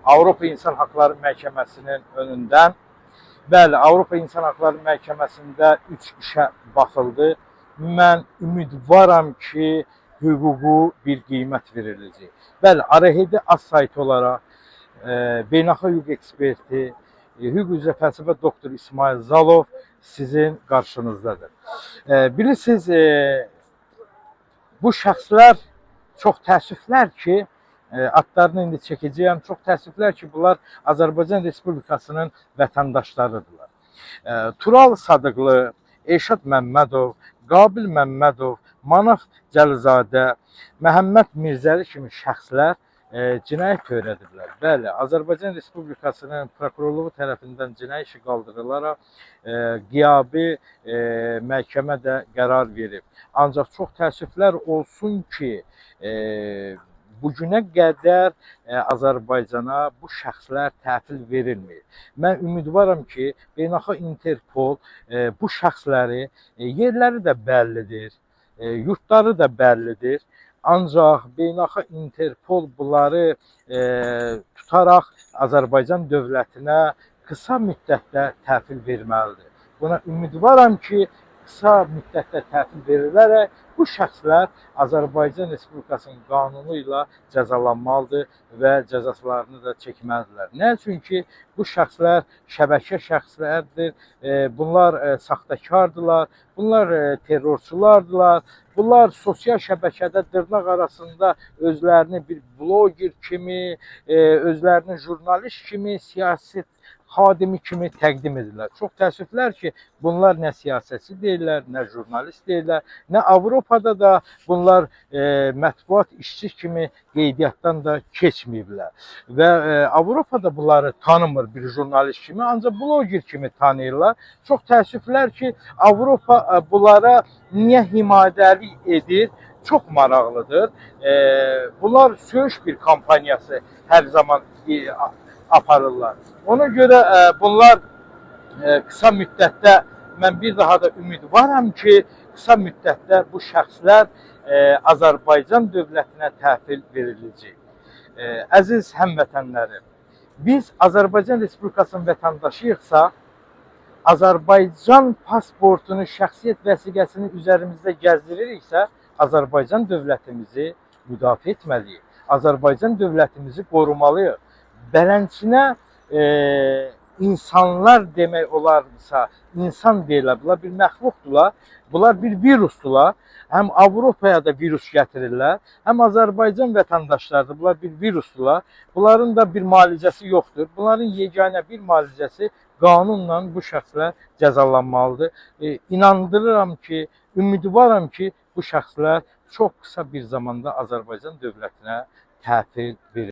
Avropa İnsan Haqları Məhkəməsinin önündən. Bəli, Avropa İnsan Haqları Məhkəməsində 3 işə baxıldı. Mən ümidvaram ki, hüququ bir qiymət veriləcək. Bəli, ARHD Az saytı olaraq beynəlxalq hüquq eksperti, hüquq üzrə fəlsəfə doktoru İsmail Zalov sizin qarşınızdadır. Bilirsiniz, bu şəxslər çox təəssüflər ki, adlarını indi çəkəcəyəm, çox təəssüflər ki, bunlar Azərbaycan Respublikasının vətəndaşlarıdırlar. Tural Sadıqlı, Elşad Məmmədov, Qabil Məmmədov, Manaf Cəlizadə, Məhəmməd Mirzəli kimi şəxslər cinayət törədiblər. Bəli, Azərbaycan Respublikasının prokurorluğu tərəfindən cinayət işi qaldırılaraq qiyabi məhkəmə də qərar verib. Ancaq çox təəssüflər olsun ki, bu günə qədər Azərbaycana bu şəxslər təhvil verilmir. Mən ümidvaram ki, beynəlxalq Interpol bu şəxsləri yerləri də bəllidir, yurtları da bəllidir. Ancaq beynəlxalq Interpol bunları tutaraq Azərbaycan dövlətinə qısa müddətdə təhvil verməlidir. Buna ümidvaram ki, qısa müddətdə təhvil verilərək bu şəxslər Azərbaycan Respublikasının qanunu ilə cəzalanmalıdır və cəzalarını da çəkməlidirlər. Nə üçün ki, bu şəxslər şəbəkə şəxslərdir, bunlar saxtakardırlar, bunlar terrorçulardılar, bunlar sosial şəbəkədə dırnaq arasında özlərini bir bloger kimi, özlərini jurnalist kimi, siyasi xadimi kimi təqdim edirlər. Çox təəssüflər ki, bunlar nə siyasətçi deyirlər, nə jurnalist deyirlər, nə Avropada da bunlar mətbuat işçi kimi qeydiyyatdan da keçməyiblər. Və Avropada bunları tanımır bir jurnalist kimi, ancaq bloger kimi tanıyırlar. Çox təəssüflər ki, Avropa bunlara niyə himayəlik edir? Çox maraqlıdır. Bunlar söyüş bir kampaniyası hər zaman aparırlar. Ona görə bunlar qısa müddətdə mən bir daha da ümidvaram ki, qısa müddətdə bu şəxslər Azərbaycan dövlətinə təhvil veriləcək. Əziz həmvətənlərim, biz Azərbaycan Respublikasının vətəndaşıyıqsa, Azərbaycan pasportunu, şəxsiyyət vəsiqəsini üzərimizdə gəzdiririksə, Azərbaycan dövlətimizi müdafiə etməliyik. Azərbaycan dövlətimizi qorumalıyıq. Beləncə insanlar demək olarsa, insan deyirlər, bunlar bir məxluqdurlar, bunlar bir virusdurlar. Həm Avropaya da virus gətirirlər, həm Azərbaycan vətəndaşlarıdır, bunlar bir virusdurlar. Bunların da bir müalicəsi yoxdur. Bunların yeganə bir müalicəsi qanunla bu şəxslər cəzalanmalıdır. İnandırıram ki, ümidvaram ki, bu şəxslər çox qısa bir zamanda Azərbaycan dövlətinə təhvil verilir.